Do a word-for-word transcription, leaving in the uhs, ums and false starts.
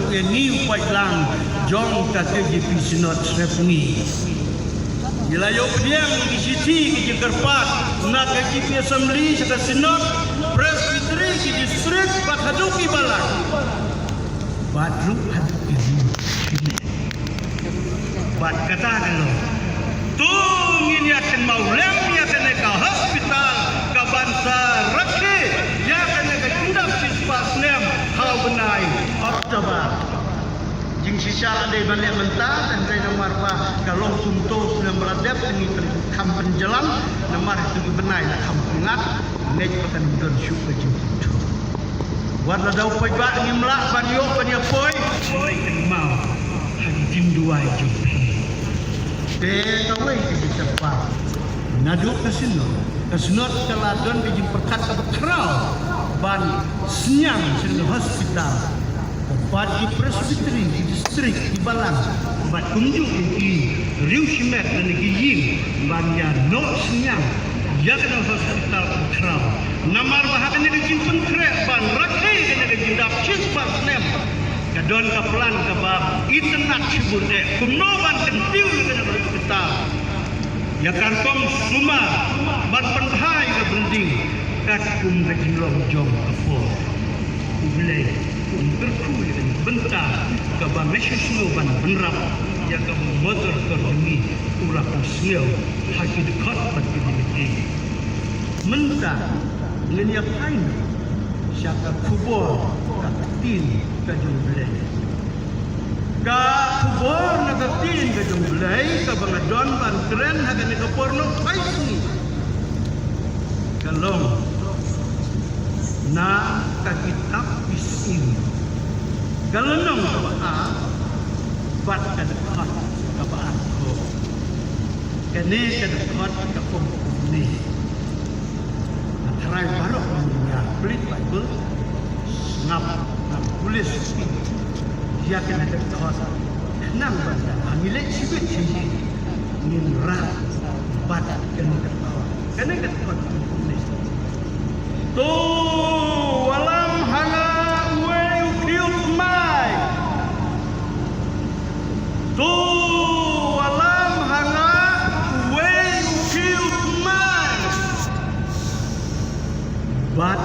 Ngi u paidlang jong ka K J P Synod Srepngi. Ngi la ïoh pdiang ki shithi ki jingkyrpad na ka K J P Assembly sha ka Synod Presbytery ki district bad haduh ki balang. Bad ruh haduh ki ri. Bad kata ka long, to ngin ïa kynmaw lem ïa kane ka hospital kaban sa rakhe ïa kane ka jingdap shispah snem ha u bnai October. Jingshisha la dei ban leh mynta, tang dei namar ba ka long kumto snem ba la dep ngi pyn-, kham pynjlan namar ïa ki bnai la kham pyngngad, ngeit ba kan don shuh ka jingkynthoh. Wat la dei u paidbah ngim lah ban ïoh ban ïa poi, poi kynmaw ha ki jingduwai jong phi. Te kawei ka jingkyrpad, naduh ka Synod, ka Synod ka la don ka jingpyrkhat kaba khraw ban synñiang sha ka hospital. Ka pat ki Presbytery, ki district, ki balang, bad kumjuh ïa ki riew shimet lane ki ïing ban ïa noh synñiang ïa kane ka hospital kaba khraw. Namar ba ha kane ka jingpynkhreh ban rakhe kane ka jingdap shispah snem, ka don ka plan kaba itynnad shibun eh kumno ban kyntiew ïa kane ka hospital. Ïa ka rukom sumar ban pynbha ïa ka building katkum ka jinglong jong ka por. U Blei un kyrkhu ïa ka bynta kaba nga shu sngew ban bynrap ïa ka moderator jong ngi u la pynsngew ha ki dkhot bad ki lynti. Mynta ngin ïa phai noh sha ka khubor ka ktien ka jong U Blei. Ka khubor na ka ktien ka jong U Blei kaba nga don ban kren ha kane ka por nohphai sngi ka long na ka kitab Ki Syiem, ka lynnong kaba ar bad ka dkhot kaba arphew. Kane ka dkhot ka ong kumne. Nga tharai baroh ngi ïa pule Baibl, sngap, ngam pule suki ïa kane ka dkhot. Khnang ba ynda ngi leit shibit sha ïing ngin rah bad kane ka dkhot. Kane ka dkhot ka ong kumne. To wallam ha nga uwei u khiew thymmai. To wallam ha nga uwei u khiew thymmai. Bad